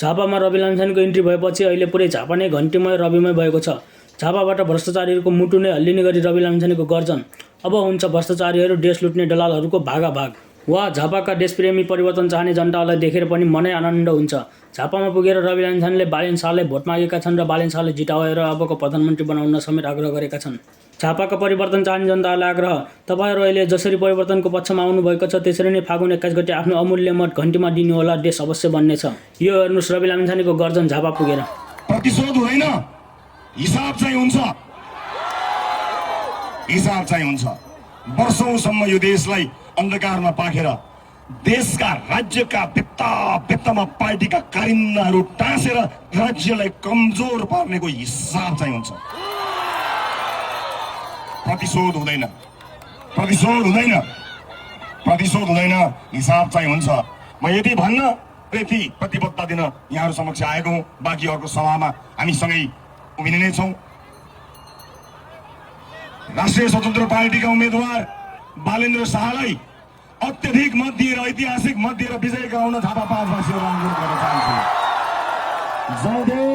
झापामा Rabi लामिछानेको entry भएपछि अहिले पुरै झापा नै घन्टीमय रविमय भएको छ। झापाबाट भ्रष्टाचारीहरूको मुटु नै हल्लिने गरी रवि लामिछानेको गर्जन। अब हुन्छ भ्रष्टाचारीहरू देश लुट्ने दलालहरूको भागाभाग। वा झापाका देशप्रेमी परिवर्तन चाहने जनतालाई देखेर पनि मनै आनन्द हुन्छ। झापामा पुगेर रवि लामिछानेले बालेन शाहलाई भोट मागेका छन् र बालेन शाहले जिताएर अबको प्रधानमन्त्री बनाउन समेत आग्रह गरेका छन्। झापाका परिवर्तन चाहने जनतालाई आग्रह, तपाईहरू अहिले जसरी परिवर्तनको पक्षमा आउनुभएको छ त्यसरी नै फागुन 21 गते आफ्नो अमूल्य मत घन्टीमा दिनुहोला, देश अवश्य बन्नेछ। यो हेर्नुहोस् रवि लामिछानेको गर्जन झापा पुगेर। प्रतिशोध हुँदैन, हिसाब चाहिँ हुन्छ। हिसाब चाहिँ हुन्छ। वर्षौंसम्म यो देशलाई अन्धकारमा पाखेर देशका राज्यका भित्तामा पार्टीका कारिन्दाहरू टाँसेर राज्यलाई कमजोर पार्नेको हिसाब चाहिँ हुन्छ। प्रतिशोध हुँदैन, प्रतिशोध हुँदैन, प्रतिशोध हुँदैन, हिसाब चाहिँ हुन्छ। म यति भन्न यति प्रतिबद्धता दिन यहाँहरू समक्ष आएको हुँ। बाँकी अर्को सभामा हामी सँगै उभिने नै छौँ। राष्ट्रिय स्वतन्त्र पार्टीका उम्मेदवार बालेन्द्र शाहलाई अत्यधिक मत दिएर, ऐतिहासिक मत दिएर विजय गराउन झापा 5 वासीहरू अनुरोध गर्न चाहन्छु। जय देश।